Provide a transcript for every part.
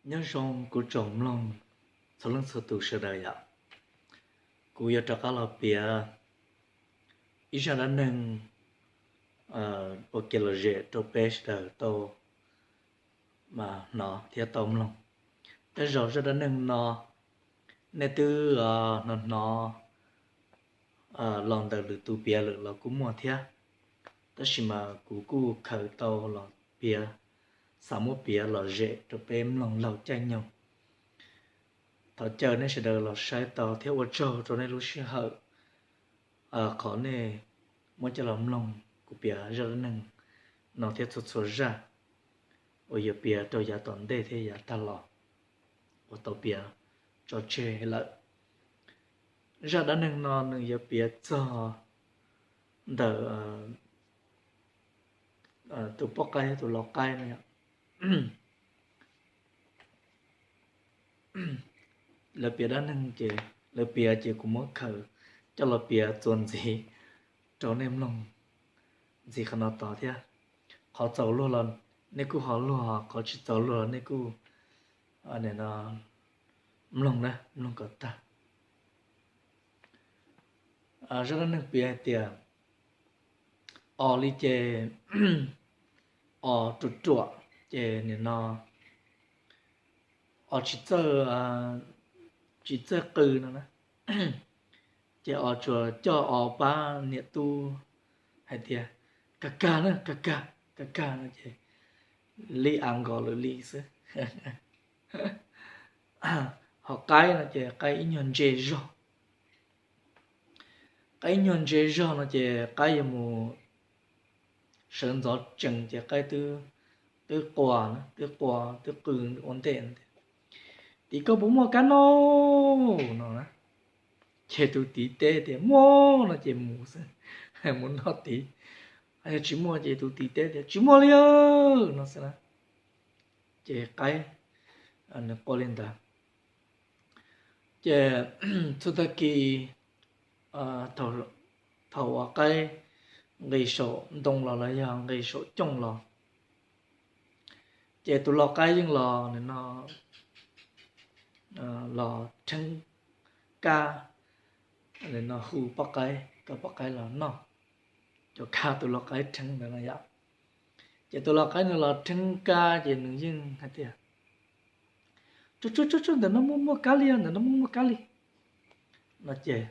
Nyob zoo kuv tsoom mloog txhua leej txhua tus sawv daws yom. Kuv yuav rov qab los piav ib zaj dab neeg ua kev lom zem rau peb sawv daws tau hnov thiab tau mloog. Tej zaum zaj dab neeg no nej twb hnov hnov los ntawm lwm tus piav lawm los kuj muaj thiab, tab sis mas kuv kuj khaws tau los piav, xav muab piav lom zem rau peb mloog laug caij nyoog. Thov caw nej sawv daws los saib tau thiab ua tsaug rau nej lub sij hawm qhov nej muab coj los mloog kuv piav zaj dab neeg no thiab txhua txhua zaj uas yuav piav rau yav tom ntej thiab yav tag los uas tau piav tso tseg lawm. Zaj dab neeg no nws yuav piav txog ntawm tus poj qaib thiab tus lau qaib no. Lawv piav dab neeg ces lawv piav ces kuv muab khaws coj los piav txuas ntxiv rau nej mloog ntxiv qhov no tod thiab. Qhov txaus luag los nej kuj ho luag, qhov tsis txaus luag los nej kuj mloog na, mloog kom tag. Zaj dab neeg piav hais tias os li ces os ruam ruam ces nim no os tsis txawj, tsis txawj qw no na, ces os tsuas coj os pab niam tub hais tias, kag kag na, kag kag, kag kag no ces li a nkaus lawm li xwb. Ho qaib no ces qaib ib nyuag ntse zog. Qaib ib nyuag ntse zog no ces qaib yuav mus sawv ntxov tsees ces qaib twb qua, twb qua twb qw ua ntej tias, tid koj puas muaj kab noj no na. Ces tus tid teb tias muaj no ces mus xwb, mus noj tid. Yog tsis muaj ces tus tid teb tias tsis muaj li no xwb na. Ces qaib nws qua li ntawd. Ces txhua tag kis thaum uas qaib nqis saum ntoo los los yog nqis saum cooj los, ces tus lau qaib yeej los no, los rheeb kab no hu poj qaib kom poj qaib los noj, cov kab tus lau qaib rheeb ntawd no yom. Ces tus lau qaib nws los rheeb kab ces nws yeej hais tias, tsuj tsuj tsuj, ntawm no muaj muaj kab li, ntawm no muaj muaj kab li no ces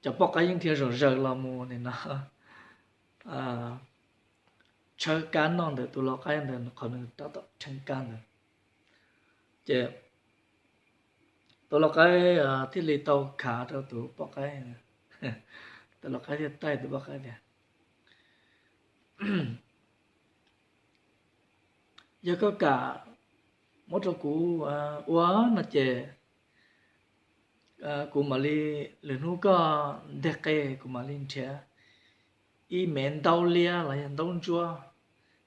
cov poj qaib yeej dhia zom zaws los mus nim no tshawb kab noj ntawm tus lau qaib ntawd qhov nws tab tom rheeb kab ntawd. Ces tus lau qaib thiaj li tau khav rau tus poj qaib. Tus lau qaib thiaj taij tus poj qaib tias, yog koj kam muab rau kuv ua no ces kuv mam li, lwm hnub koj nteg qe kuv mam li nrhiav ib me ntaub liab los yog ntaub ntsuab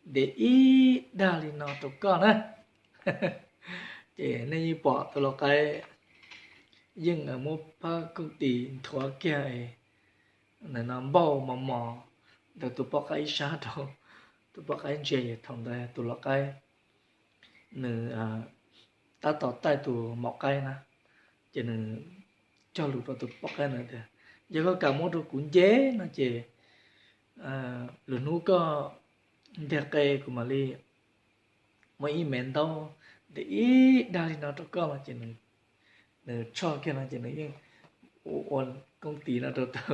ntev ib dag li no rau koj na. Ces nej yeej pom tus lau qaib yeej muab phab kooj tis nthuav kiag no npauj mos mos ntawm tus poj qaib ib sab rau tus poj qaib ntsia. Thaum ntawd tus lau qaib nws tab tom taij tus maum qaib na, ces nws cog lus rau tus poj qaib ntawd tias, yog koj kam muab rau kuv nce no ces lwm hnub koj nteg qe kuv mam li muab ib me ntaub ntev ib dag li no rau koj no ces nws tshoj kiag no ces nws yeej ua kooj tis no rau tus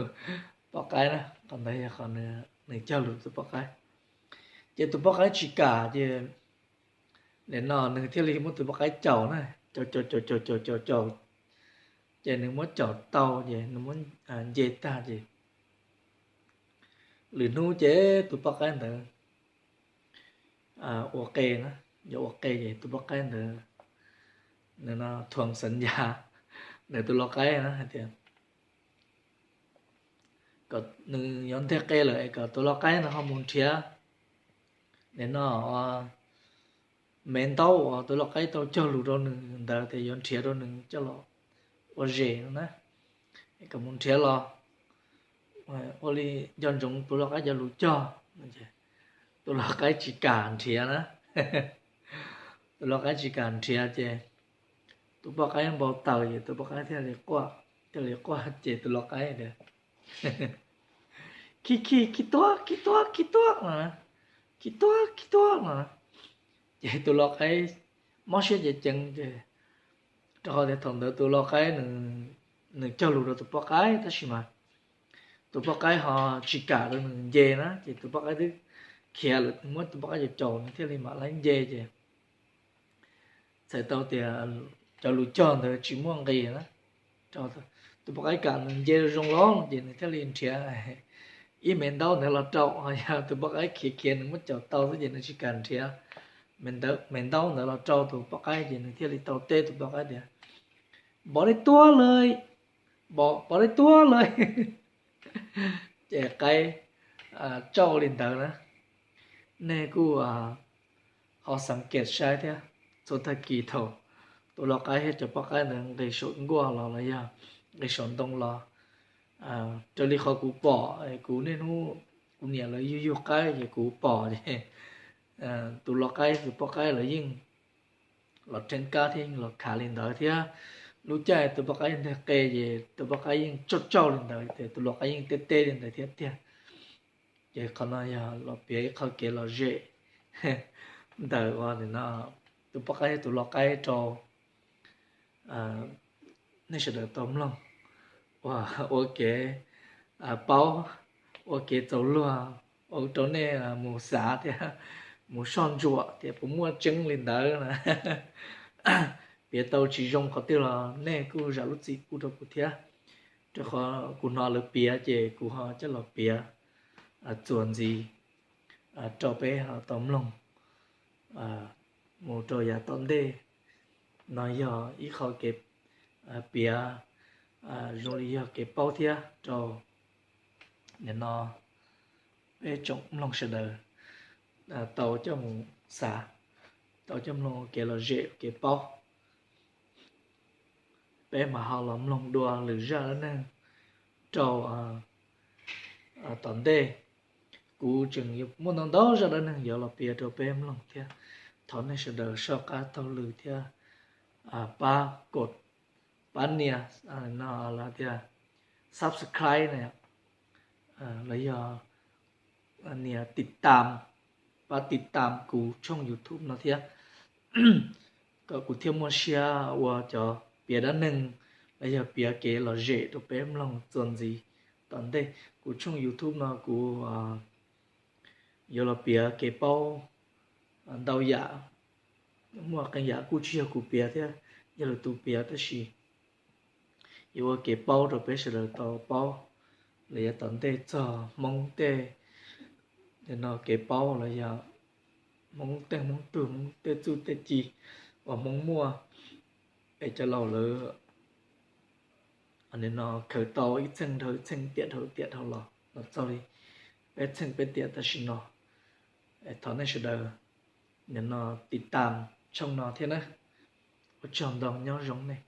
poj qaib na. Qhov ntawd yog qhov nws cog lus tus poj qaib. Ces tus poj qaib tsis kam ces nim no nws thiaj li muab tus poj qaib caum na, caum caum caum caum caum caum caum, ces nws muab caum tau ces nws muab nce tag ces lwm hnub ces tus poj qaib ntawd ua qe na, yuav ua qe ces tus poj qaib ntawd nws no thuam xav ncas ntawm tus lau qaib na hais tias kom nws yuav nteg qe lawm es kom tus lau qaib ntawd ho mus nrhiav nim no me ntaub uas tus lau qaib tau cog lus rau nws ntawd tias yuav nrhiav rau nws coj los ua zes no na, es kom mus nrhiav los ua li nco ntsoov tus lau qaib cov lus cog. Tus lau qaib tsis kam nrhiav na. tus lau qaib tsis kam nrhiav ces tus poj qaib npau taws ces tus poj qaib thiaj li quaj, thiaj li quaj ces tus lau qaib tias, Khi khi khi tuab khi tuab khi tuab no, khi tuab khi tuab no. Ces tus lau qaib mob siab ceev ceev ces, rau qhov tias thaum ntawd tus lau qaib nws cog lus rau tus poj qaib tab sis mas tus poj qaib ho tsis kam rau nws nce na, ces tus poj qaib twb khiav lawm, muab tus poj qaib caum caum nws thiaj li mam li nce ces txhais tau tias cov lus cog ntawd tsis muaj nqis na. Tus poj qaib kam nws nce zoo los ces nws thiaj li nrhiav ib me ntaub ntawd los rau, ho yog tus poj qaib khiav khiav nws muab caum tau xwb ces nws tsis kam nrhiav me ntaub ntawd los rau tus poj qaib ces nws thiaj li tau teb tus poj qaib tias, Bỏ đi tuốt rồi, bỏ đi tuốt rồi. Ces qaib tsauj li ntawd na. Nej kuj ho xav kev saib thiab, txhua tag kis thaum tus lau qaib thiab cov poj qaib ntawd nqis saum nkuaj los los yog nqis saum ntoo los, raws li qhov kuv pom, kuv niaj hnub kuv niam lawv yug yug qaib ces kuv pom ces tus lau qaib tus poj qaib lawv yeej los rheeb kab thiab yeej los khav li ntawd thiab. Lub caij tus poj qaib nteg qe ces tus poj qaib yeej tsauj tsauj li ntawd ces tus lau qaib yeej teb teb li ntawd thiab tiag. Ces qhov no yog los piav ib qho kev lom zem ntawm uas no tus poj qaib thiab tus lau qaib rau nej sawv daws tau mloog ua, ua kev paub, ua kev txaus luag, ua rau nej mus xav thiab mus soj ntsuam tias puas muaj tseeb li ntawd na. Piav tau tsis zoo qhov twg los nej kuj zam lub txim pub rau kuv thiab, rau qhov kuv hnov lawv piav ces kuv ho coj los piav txuas ntxiv rau peb ho tau mloog mus rau yav tom ntej. No yog ib qho kev piav zoo li yog kev paub thiab rau nim no peb tsoom mloog sawv daws tau coj mus xav, tau coj mloog kev lom zem kev paub. Peb mam ho los mloog dua lwm zaj dab neeg rau tom ntej. Kuv tseem muaj ntau ntau zaj dab neeg yuav los piav rau peb mloog thiab. Thov nej sawv daws soj qab taug lw thiab pab kod, pab nias no tias subscribe na, los yog nias tiv tam, pab tiv tam kuv tshooj YouTube no thiab, kom kuv thiaj muaj siab ua cov piav dab neeg los yog piav kev lom zem rau peb mloog txuas ntxiv tom ntej. Kuv tshooj YouTube no kuv yuav los piav kev paub ntau yam, muaj qee yam kuj tsis yog kuv piav thiab, yog lwm tus piav tab sis yuav ua kev paub rau peb sawv daws tau paub los yav tom ntej txog Hmoob tej no kev paub los yog Hmoob tej Hmoob tug, Hmoob tej txuj tej ci uas Hmoob muaj es cov laus lawv no khaws tau ib txheej dhau ib txheej, tiam dhau tiam dhau los los txog li peb txheej peb tiam tam sim no. Thov nej sawv daws nim no tiv tam tshooj no thiab na. Ua tsaug ntau, nyob zoo nej.